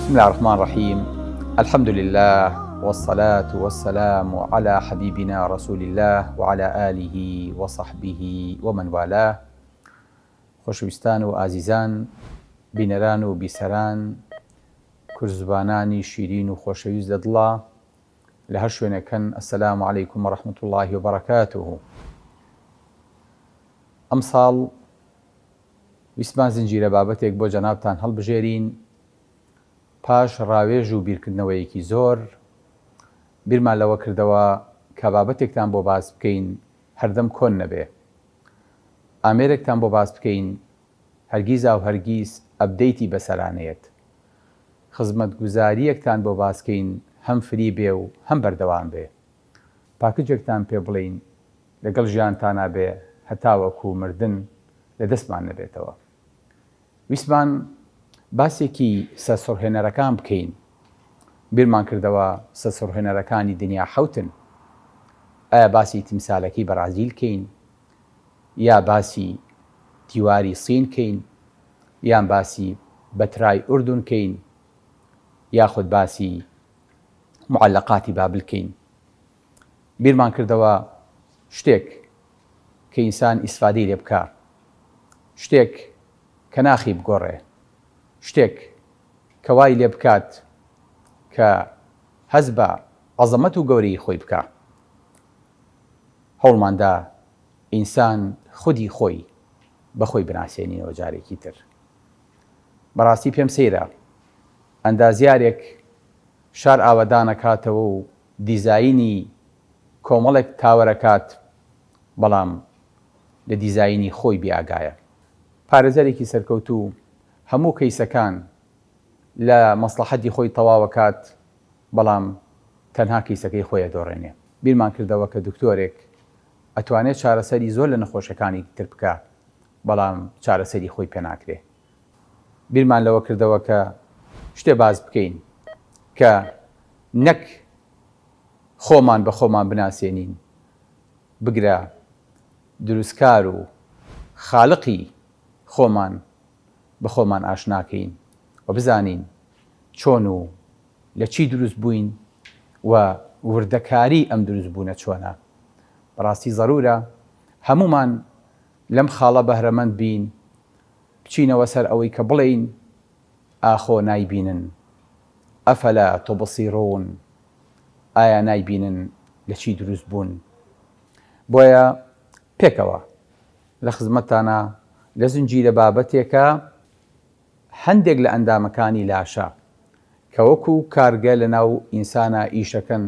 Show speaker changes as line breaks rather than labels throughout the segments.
بسم الله الرحمن الرحیم الحمد لله والصلاة والسلام على حبیبنا رسول الله وعلى آله وصحبه ومن والاه. خۆشەویستان و ئازیزان، بینەران و بیسەران، کوردزبانانی شیرین و خۆشەویست لە دڵا، لە هەر شوێنێک هەن، السلام علیکم و رحمة اللە و برکاته. ئەمساڵ ویستمان زنجیرە بابەتێک بۆ جەنابتان هەڵبژێرین، پاش ڕاوێژ و بیرکردنەوەیەکی زۆر، بیرمان لەوە کردەوە کە بابەتێکتان بۆ باس بکەین هەردەم کۆن نەبێ. ئامێرێکتان بۆ باس بکەین هەرگیزاو هەرگیز update ی بەسەرا نەیەت. خزمەتگوزارییەکتان بۆ باس کەین هەم free بێ و هەم بەردەوام بێ. پاکجێکتان پێ بڵێین لەگەڵ ژیانتانا بێ هەتاوەکو مردن لە دەستمان نەبێتەوە. ویستمان باسێکی سەرسوڕهێنەرەکان بکەین. بیرمان کردەوە سەرسوڕهێنەرەکانی دنیا حەوتن. ئایا باسی تیمسالەکەی بەرازیل کەین؟ یا باسی دیواری سین کەین؟ یان باسی بەترای ئوردون کەین؟ یاخود باسی معەلەقاتی بابل کەین؟ بیرمان کردەوە شتێک کە ئینسان ئیسفادەی لێ بکا، شتێک کە ناخی بگۆڕێ، شتێک کە وای لێ بکات کە هەست بە عەزەمەت و گەورەیی خۆی بکا. هەوڵمان دا ئینسان خودی خۆی بە خۆی بناسێنینەوە جارێکی تر. بەڕاستی پێم سەیرە ئەندازیارێک شار ئاوەدان ئەکاتەوە و دیزاینی کۆمەڵێک tower ئەکات بەڵام لە دیزاینی خۆی بێ ئاگایە. پارێزەرێکی سەرکەوتوو هەموو کەیسەکان لە مەسڵەحەتی خۆی تەواوەکات بەڵام تەنها کەیسەکەی خۆی ئەدۆڕێنێ. بیرمان کردەوە کە دکتۆرێک ئەتوانێ چارەسەری زۆر لە نەخۆشەکانی تر بکا بەڵام چارەسەری خۆی پێناکرێ. بیرمان لەوە کردەوە کە شتێ باس بکەین کە نەک خۆمان بە خۆمان بناسێنین، بگرە دروستکار و خالقی خۆمان بە خۆمان ئاشنا کەین و بزانین چۆن و لە چی دروست بووین و وردەکاری ئەم دروست بوونە چۆنە. بەڕاستی زەرورە هەموومان لەم خاڵە بەهرەمەند بین، بچینەوە سەر ئەوەی کە بڵێین ئاخۆ نایبینن، افلا تبصرون، ئایا نایبینن لە چی دروست بوون؟ بۆیە پێکەوە لە خزمەتتانا لە زنجیرە بابەتێکە هەندێک لە ئەندامەکانی لاشە کە وەکو کارگە لەناو ئینسانا ئیشەکەن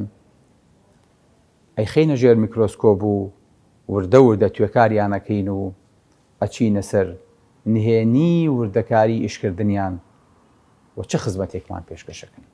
ئەیخەینە ژێر میکرۆسکۆب و وردە وردە توێکاریانەکەین و ئەچینە سەر نهێنی وردەکاری ئیشکردنیان و چ خزمەتێکمان پێشکەشەکەن.